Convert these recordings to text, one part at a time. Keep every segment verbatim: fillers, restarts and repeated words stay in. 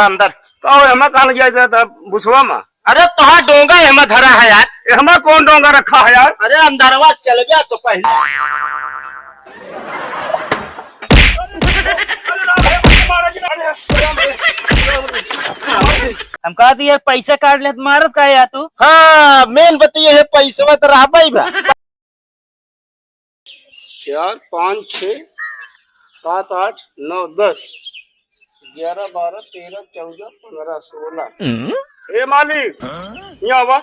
अंदर। का हो, एमा कहाँ लग जाए था बुसवा मा? अरे तोहार डोंगा एमा धरा है यार। एमा कौन डोंगा रखा है यार? अरे अंदरवा चल गया तो पहले। हम कहा थी यार, पैसा काट ले तो मारत का है यार तू? हाँ, मेन बतिया है, पैसवा तो रहबा ही बा। चार, पाँच, छः, सात, आठ, नौ, दस, ग्यारह, बारह, तेरह, चौदह, पन्द्रह, सोलह। ए मालिक, यहाँ आवा।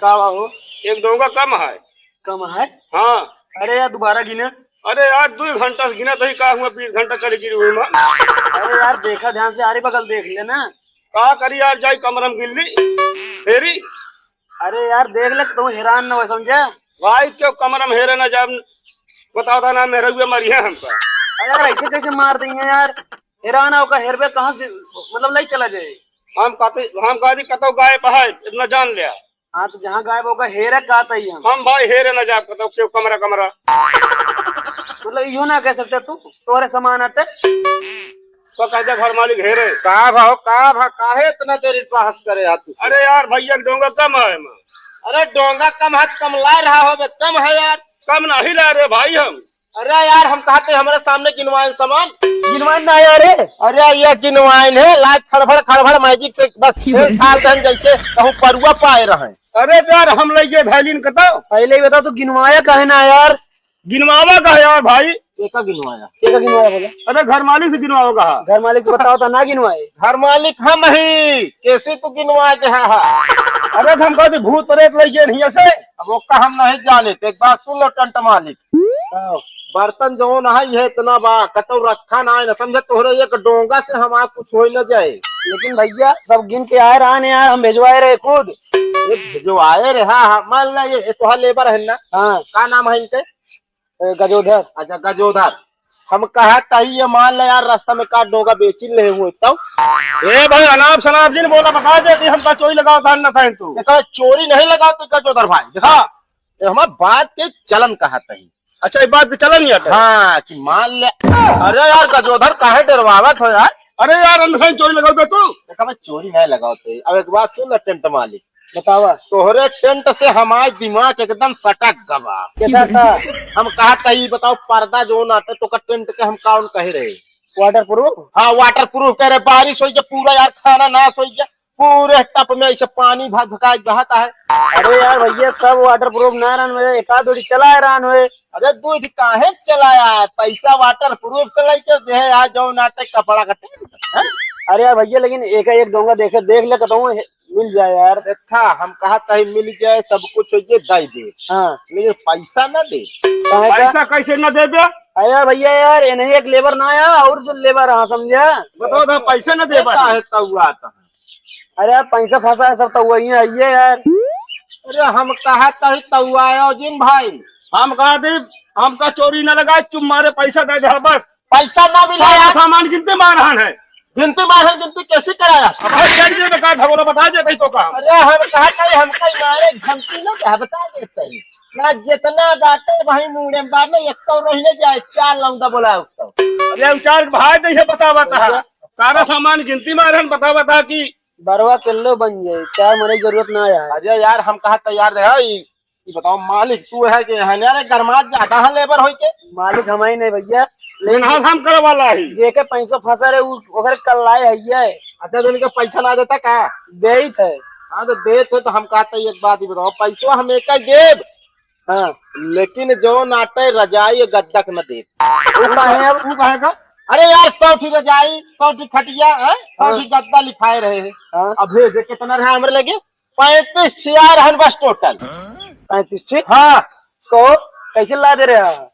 का बा हो? एक डोंगा कम है। कम है? हाँ। अरे यार, दोबारा गिने। अरे यार, दो घंटा से गिना तही का हुआ, बीस घंटा चले गिरी हुई माँ। अरे यार, देखा ध्यान से, आरे बगल देख लेना। का करी यार, जाई कमरम गिल्ली हेरी। अरे यार, देख ले, तू हैरान न हो, समझा? भाई, क्यों कमरम हेरे न जाब, बताओ था ना, मेरे हुए मरी है हमका। अरे यार, ऐसे कैसे मार देंगे यार? हैरान होकर हेरबे कहाँ से, मतलब, नहीं चला जाए। हम कहते, हम कहती कतौ गायब है, इतना जान लिया। हाँ, तो जहाँ गायब होगा, हेरे का तई हम। हम भाई हेरे ना जाब कतौ, क्यों कमरा, कमरा। मतलब, यो ना कह सकते तू, तोरे समान आते। तो कह दे घर मालिक हेरे। का भाव, का भा, काहे इतना देर इस बहस करे यार तू? अरे यार, भैया, डोंगा कम है एमा। अरे, डोंगा कम है, कम ला रहा हो बे, कम है यार। कम नहीं ला रहे भाई हम। अरे यार, हम कहा थे हमारे सामने गिनवाइन सामान। गिनवाइन ना आया रे। अरे ये गिनवाइन है, लाज खड़बड़ खड़बड़ मैजिक से बस फेर डाल देन जैसे कहूँ परुआ पाए रहे। अरे यार, हम लइके धैलिन कतौ। पहले ही बताओ, तू गिनवाया काहे ना यार? गिनवावा का है यार भाई? केका गिनवाया? केका गिनवाया बोला? अरे घर मालिक से गिनवावा का है? घर मालिक तो बताओ था ना गिनवाए। घर मालिक हम ही, कैसे तू गिनवा दे हा? अरे हम कहते भूत प्रेत लइके नहीं ऐसे। अब ओका हम नहीं जाने, तो एक बात सुन लो टंट मालिक। हाँ। बर्तन जौन है, ये इतना बा, कतौ रखा ना है, ना समझे, तोहरे एक डोंगा से हमार कुछ हो न जाए। लेकिन भैया, सब गिन के आए रहन यार, हम भेजवाए रहे खुद। ये भेजवाए रहे, हाँ, हाँ, मान ले, ये, ये तोहार लेबर है ना? हाँ। का नाम है इनके? ए, गजोधर। अच्छा, गजोधर। हम कहा तही ये मान ले यार, रास्ता में का डोंगा बेचिन ले हुए तब। ए भाई, अनाप शनाप जिन बोला, बता दे कि हमका चोरी लगाओ था, ना सही तू। देखो, चोरी नहीं लगाओ तू गजोधर भाई, देखो। हाँ। ये हमार बात के चलन कहा तही। अच्छा, ये बात के चलन ही हटे। हाँ, कि मान ले। अरे यार, गजोधर काहे डरवावत हो यार? अरे यार, अंदर से चोरी लगाओ बे तू। देखा भाई, चोरी नहीं लगाओ ते। अब एक बात सुन ना, टेंट मालिक। बतावा। तोहरे टेंट से हमार दिमाग एकदम सटक गवा। कैसा था? हम कहा था, ई बताओ, पर्दा जो नाटे तो का टेंट के हम कौन कहे रहे? Waterproof? हाँ, waterproof कह रहे, बारिश होई के पूरा यार खाना नाश होई के, पूरे टप में ऐसे पानी भक भकाए बहत है। अरे यार भैया, सब waterproof ना रहन हुए, एक आध जोड़ी चलाए रहन हुए। अरे दूध काहे चलाया है? पैसा waterproof के लेके दे है, आज जो नाटे कपड़ा का टेंट, हैं? अरे यार भैया, लेकिन एक, एक डोंगा देखे, देख ले, कहता हूँ, मिल जाए यार। देखा, हम कहा तही मिल जाए, सब कुछ हो ये दे दे। हाँ। लेकिन पैसा ना दे। काहे का? पैसा कैसे ना देबे? अरे भैया यार, ये नहीं एक लेबर ना आया और जो लेबर, हाँ, समझा? बताओ तो, पैसा ना दे ये पाए। काहे तउआ था? अरे यार, पैसा फंसा है सब तो वही है, ये यार। अरे हम कहा तही तउआ आयो जिन भाई। हम कहा थे, हमका चोरी ना लगा, चुप मारे पैसा दे दे बस। पैसा ना मिला सारा यार। सामान गिनती मारहन है। गिनती मारहन, गिनती कैसे कराया? अब भाई, जान जे बेकार भगोला बता देते ही तो काम। अरे, हम कहा नहीं, हमका ही मारे, धमकी ना दे, बता देते ही। ना जितना बाटे भाई मुंडे में बार ना, एक तो रही ना जाए, चार लौंडा बोला उसको। अरे, हम चार भाई तो ये बता, बता। भैया। सारा सामान गिनती मारहन, बता, बता कि बरवा किलो बन जाए, चार मरे की जरूरत ना आए। अरे यार, हम कहा तैयार रहे, ई ई बताओ मालिक, तू है कि है ना रे, गरमात जाता है लेबर होई के? मालिक हम ही नहीं भैया, लेकिन मेहनत हम करे वाला ही। जेके पैसा फंसा रहे, उ, ओकर कल्लाए है ये। अच्छा, तो इनका पैसा ना देता का? देत है। हाँ, तो देत है, तो हम कहते हैं, एक बात ही बताओ, पैसा हम एक ही देब। हाँ। लेकिन जो नाटे रजाई गद्दा के न देब। वो काहे अब? वो काहे का? अरे यार, सौ ठी रजाई, सौ ठी खटिया, हैं? सौ हाँ। ठी गद्दा लिखाए रहे हैं। हाँ। अब भेजे कितना रहा हमरे लगे? पैंतीस ठिया रहन बस टोटल। पैंतीस ठे? हाँ। कहो, कैसे ला दे रहे हैं?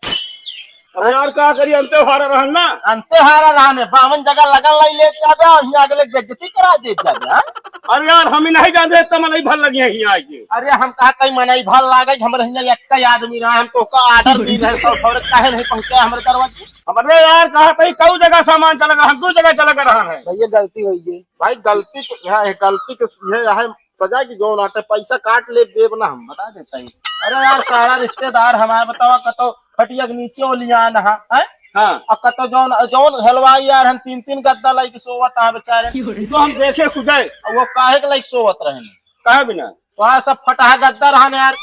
अब यार का करी, अंते हारा रहन ना। अंते हारा रहन है, बावन जगह लगन लाई ले जाबे और यहाँ अगले बेइज्जती करा दे जाबे, हाँ? अरे यार, हम ही नहीं जानते, इतना मनई भर लगी है यहाँ आके। अरे हम कहा कहीं मनई भर लागे, हमरे यहाँ एक ही आदमी रहा, हम तो का order दी रहे, सौ सौ काहे नहीं पहुँचा हमरे दरवाजे? अब अरे यार, कहा कहीं कऊ जगह सामान चला गया, हम दो जगह चला गया रहा है। भैया गलती हुई है। भाई गलती के, यहाँ है, गलती के ये है, सजा की जौन आटे पैसा काट ले देब ना हम, बता देता ही। अरे यार, सारा रिश्तेदार हमारे बतावा कतो खटिया के नीचे ओलियान हा, हैं? हाँ। आ कतो जौन, जौन हलवाई यार हम तीन तीन गद्दा लाइके सोवत हैं बेचारे। तो हम देखे खुदे। आ वो काहे के लाइके सोवत रहन? काहे बिना? तो हाँ, सब फटाहा गद्दा रहन यार,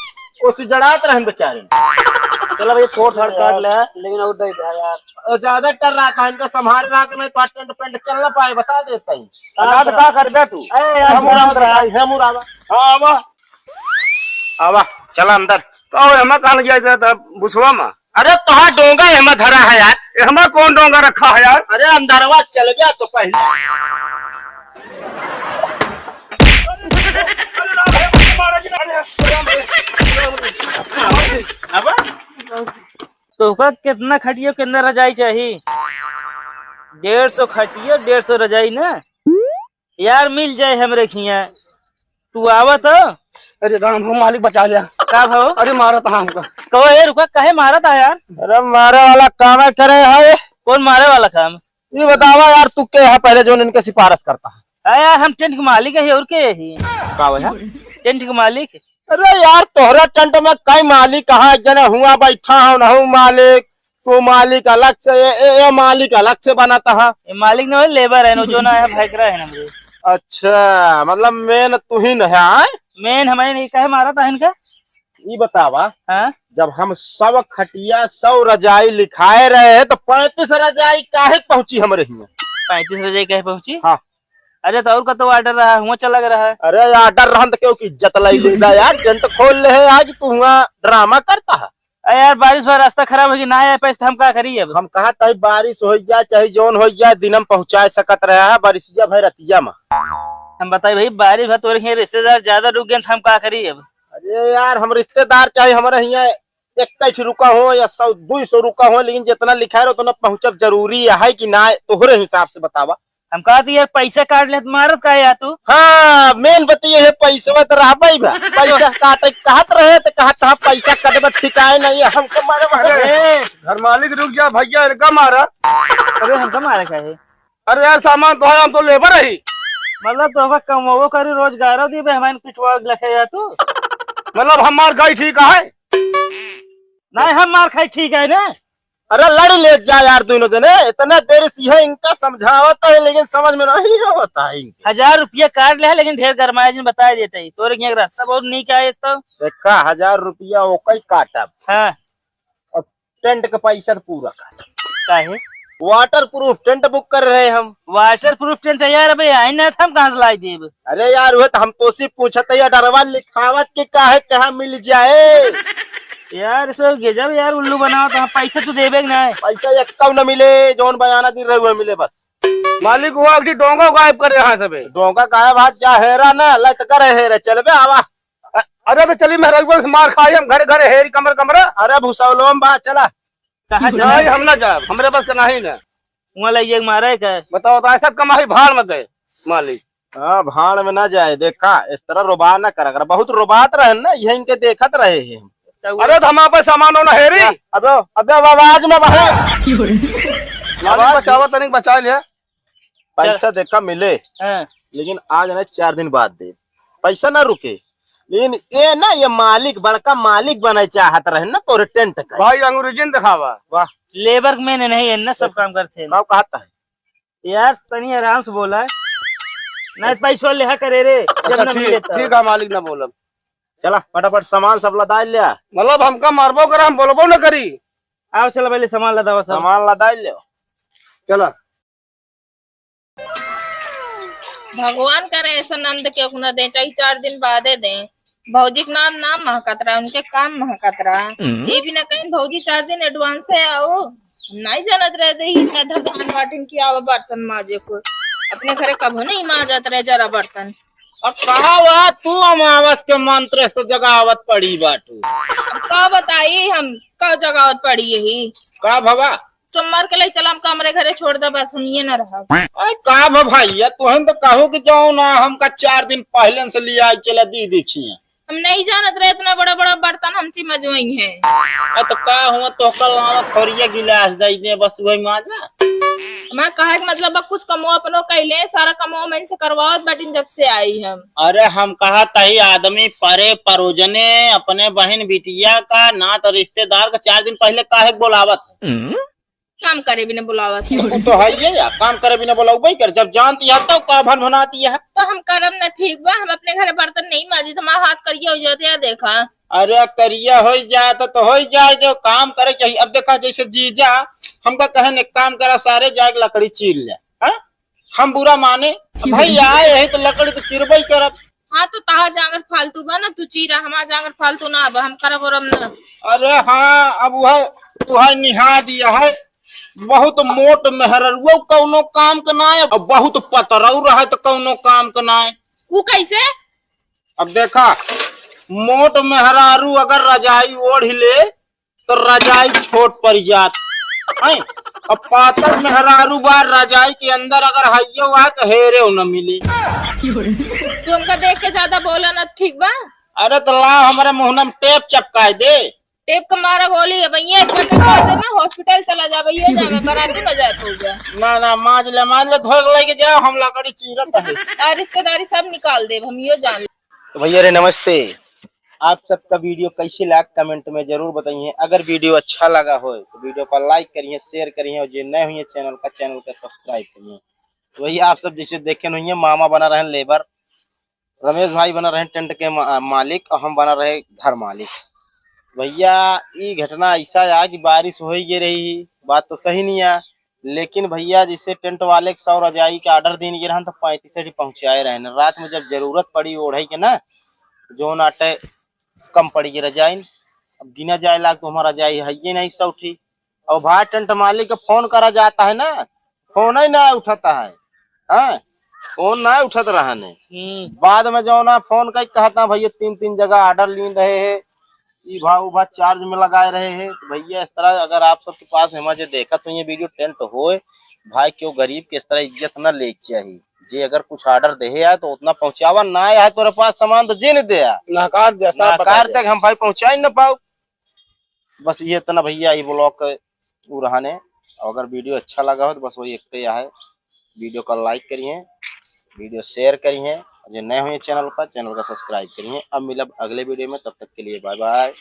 ओसी जड़ात रहन बेचारे। चला भैया, थोड़ थाड़ काट ले, लेकिन और दे दे यार। और ज्यादा डर रहा था, इनका संभाल रहा कि नहीं तो टेंट पेंट चल ना पाए, बता देता ही। अनाथ का कर दे तू? ए, यार, हम उड़ावा, हम उड़ावा। हाँ, आवा। आवा, चला अंदर। का हो, हमें कहाँ लग जाए था, बुझवा मा? अरे, तोहार डोंगा एहमा धरा है यार। एहमा कौन डोंगा रखा है यार? अरे, अंदरवा चल गया तो पहले। अब तोहका कितना खटियो, कितना रजाई चाही? डेढ़ सौ खटियो, डेढ़ सौ रजाई ना? यार, मिल जाए हमरे खिया। तू आवा तो। अरे राम हो, मालिक बचा लिया। का भव? अरे मारा था हमका। कहो, ए, रुका, काहे मारा था यार? अरे मारे वाला काम है करे है। कौन मारे वाला काम? ये बतावा यार, तू के है पहले जो इनके सिफारिश करता है? अरे यार, हम टेंट के मालिक है, और के है? का भैया? टेंट के मालिक। अरे यार, तोहरा टेंट में कई मालिक है, एक जने हुआ बैठा है, नहु मालिक, तू मालिक अलग से, ये, ये, ये मालिक अलग से बनाता है। ये मालिक ना हो, लेबर है, जो ना है, भाई करा है ना मुझे। अच्छा, मतलब मेन तू ही न है, आय? मेन हमारे नहीं, काहे मारा था इनका? ई बतावा, हाँ? जब हम सौ खटिया, सौ रजाई लिखाए रहे हैं, तो पैंतीस रजाई काहे पहुंची हमरे हियां? पैंतीस रजाई काहे पहुंची? हाँ। अरे, तो और का तो ऑर्डर रहा, हुआ चला गया रहा। अरे, ऑर्डर रहन तो क्यों की इज्जत लाई लेदा यार, टेंट खोल ले है यार कि तू हुआ ड्रामा करता है। अरे यार, बारिश भर रास्ता खराब होगी, ना आए पैसे तो हम का करी अब? हम कहा तही बारिश हो जाए, चाहे जौन हो जाए, दिन में पहुंचाए सकत रहा है, बारिशिया भाई रतिया में। हम बताई भाई, बारिश भर तोरे हियां रिश्तेदार ज्यादा रुक गए, तो हम का करी अब? अरे यार, हम रिश्तेदार चाहे हमारे हियां एक कैठ रुका हो या सौ, दो सौ रुका हो, लेकिन जितना लिखा है उतना पहुंचब जरूरी है कि ना, तोहरे हिसाब से बतावा। हम कहत यार, पैसा काट ले तो मारत का यार तू? हाँ, मेन बतिये है, पैसवा तो रहबे बा। पैसा काटे कहत रहे तो कहत, हाँ, पैसा कटबे ठिकाए नहीं है, हमको मारे मारे। ए, घर मालिक रुक जा भैया, इनका मारा। अरे हमका मारे का है? अरे यार, सामान तो है, हम तो लेबर ही। मतलब तो का कमवो करी, रोजगारो दी बे, हमारे पिटवा लखे यार तू। मतलब हम मार खाई ठीक है? नहीं, हम मार खाई ठीक है ना? अरे लड़ ले जा यार दोनों जने, इतना देर से है इनका समझावत है लेकिन समझ में नहीं आवत है इनके। हजार रुपया काट ले है, लेकिन ढेर गरमाए जिन बताए देते ही। तोरे हियां के रास्ता बहुत नीक है इस तो। देखा, हजार रुपया ओकई काटब। हाँ। और टेंट का पैसा तो पूरा काटब। काहे? वाटरप्रूफ टेंट बुक कर रहे हम। वाटरप्रूफ टेंट है यार, अबे आई ना, हम कहाँ से लाई देब? अरे यार, वह तो हम तोसी पूछत है, डरवा लिखावत के काहे कहाँ मिल जाए? यार, सो गजब यार, उल्लू बनाओ तो हम पैसा तो देबे के ना है। पैसा एक्कौ न मिले, जौन बयाना दिन रहे हुए मिले बस। मालिक, वो अगली डोंगा गायब कर यहाँ से बे। डोंगा गायब, हाथ जा हेरा ना, लत करे हेरे, चल बे आवा। अ-, अरे तो चली, मेहरारू से मार खाई, हम घरे घरे हेरी कमर कमरा। अरे भुसौलोम बा, चला। कहाँ चला? नहीं, हम ना जाब, हमरे बस का नहीं ना। वहाँ ले जाके मारे का। बताओ तो, ऐसा कमाई भाड़ में दे, मालिक। हाँ, भाड़ में ना जाए, देखा, इस तरह रोबा ना करा कर, बहुत रोबात रहे ना, यही इनके देखत रहे हैं हम। अरे तो हम आपे सामान होना हेरी। अबे, अबे, अब आवाज में बहे। मालिक आवाज बचावा, तनिक बचा लिया। पैसा देखा मिले, हाँ। लेकिन आज ना, चार दिन बाद दे, पैसा ना रुके। लेकिन ये ना, ये मालिक, बड़का मालिक बने चाहत रहे ना तोरे टेंट का। भाई, अंग्रेजी में दिखावा। वाह। लेबर में नहीं है ना, सब काम करते हैं। का कहता है? यार, तनी आराम से बोला है। नहीं, पैसा लेहा करे रे, जब अच्छा, ना ठीक, मिले तो। ठीक है, मालिक ना बोलब। चला, फटाफट सामान सब लदा लिया। मतलब, हमका मारबो करे, हम बोलबो ना करी। आओ, चला, पहले सामान लदावा सब। सामान लदा लियो। चला। भगवान करे ऐसा नंद के उकना दे, चाहे चार दिन बादे दे। भौजी के नाम ना महकत रहा, उनके काम महकत रहा। हम्म। ये भी ना कहीं भौजी चार दिन एडवांस है आओ, हम नहीं जानत रहे दे ही इतना धर धान बाटिन की आवा बर्तन माजे को। अपने घरे कभो नहीं माजत रहे जरा बर्तन। और कहा हुआ तू अमावस के मंत्र से तो जगावत पड़ी बाटू। अब का बताई हम, का जगावत पड़ी यही। का भवा? सोमवार के लिए चला, हमका हमरे घरे छोड़ दे, बस हम ये ना रहब। अरे का भा भैया, तुहन तो कहो कि जाओ ना, हमका चार दिन पहले से लिया आई चला दी देखिए। हम नहीं जानत रहे इतना बड़ा बड़ा बर्तन हमसे मजवई है। अरे तो का हुआ, तो कल आवा खोरिया गिलास दे दे, बस वही माजा। हमार कहे के मतलब बा, कुछ कमो अपनो कैले, सारा कमो मन से करवावत बाटिन जब से आई हम। अरे हम कहा तही आदमी परे परोजने अपने बहन बिटिया का नात रिश्तेदार का चार दिन पहले काहे के बोलावत है? काम करे बिना बुलावत है। वो तो है ये यार, काम करे बिना बुलाऊ भाई कर, जब जानती है तब का भन भनाती है। तो हम करब ना, ठीक बा, हम अपने घरे बर्तन नहीं माजी, तो हमारा हाथ करिया हो जाते हैं, देखा। अरे करिया हो जाए तो, तो हो जाए दे, काम करे चाहिए। अब देखा जैसे जीजा हमका कहे ने काम करा, सारे जाए के लकड़ी चीर ले, हाँ? हम बुरा माने? भाई आए है तो लकड़ी तो चीरबे ही करब। हाँ, तो तहार जांगर फालतू बा ना, तू चीरा, हमार जांगर फालतू ना बा, हम करब ओरब ना। अरे हाँ, अब वह तुहार निहा दिया है, बहुत मोट मेहररुआ कौनो काम के ना है, और बहुत पतरऊ रहे तो कौनो काम के ना है। ऊ कैसे? अब देखा, मोट मेहरारू अगर रजाई ओढ़ ले तो रजाई छोट पड़ जात है, और पातर मेहरारू बार रजाई के अंदर अगर हइयो है तो हेरे न मिली। तू हमका देख के ज्यादा बोला ना, ठीक बा? अरे तो लाओ हमारे मुहना में टेप चपकाए दे। टेप का मारा गोली है भैया, एक बार टकरा दे ना, हॉस्पिटल चला जा भैया, जा मैं बराती में जाए पऊगा। ना ना, माज ले, माज ले, धोए के लेके जाओ, हम लकड़ी चीरत है। आ, रिश्तेदारी सब निकाल दे, हम यो जान ले। तो भैया रे नमस्ते, आप सबका वीडियो कैसे लाग कमेंट में जरूर बताइए। अगर वीडियो अच्छा लगा हो तो वीडियो का लाइक करिए, शेयर करिए, और जो नए हुए चैनल का, चैनल का सब्सक्राइब करिए। तो भैया आप सब जैसे देखे हुए, मामा बना रहे लेबर, रमेश भाई बना रहे टेंट के मा-, मालिक, और हम बना रहे घर मालिक। भैया, ई घटना ऐसा है कि बारिश हो ही रही, बात तो सही नहीं है, लेकिन भैया, जैसे टेंट वाले के सौ रजाई के ऑर्डर दीन गए रहन, तो पैंतीस ही पहुँचाए रहन। रात में जब जरूरत पड़ी ओढ़े के ना, जौन आटे कम पड़ी के रजाइन, अब गिना जाए लाग तो हमारा रजाई है ये नहीं सौ ठी। और भाई, टेंट मालिक के फोन करा जाता है ना, फोन ही ना उठाता है, हैं? फोन ना उठत रहन है। हम्म। बाद में जौन है फोन कई कहता, भैया तीन तीन जगह ऑर्डर लीन रहे हैं, ई भा ऊ भा चार्ज में लगाए रहे हैं। तो भैया इस तरह अगर आप सबके पास हमारे देखत हो ये वीडियो, टेंट होए, भाई क्यों गरीब के इस तरह इज्जत ना ले चाहिए। जे अगर कुछ ऑर्डर देहे आए तो उतना पहुँचावा, ना आए तोरे पास सामान तो जिन दे आ। नकार दे, साफ बता नकार दे। दे, हम भाई पहुँचाई ना पाओ। बस ये इतना भैया, ये ब्लॉग के उ रहने। और अगर वीडियो अच्छा लगा हो तो बस वही एक पे है, वीडियो का लाइक करिए, वीडियो शेयर करिए, और जो नए हुए चैनल पर, चैनल का सब्सक्राइब करिए। अब मिलब अगले वीडियो में, तब तक के लिए बाय बाय।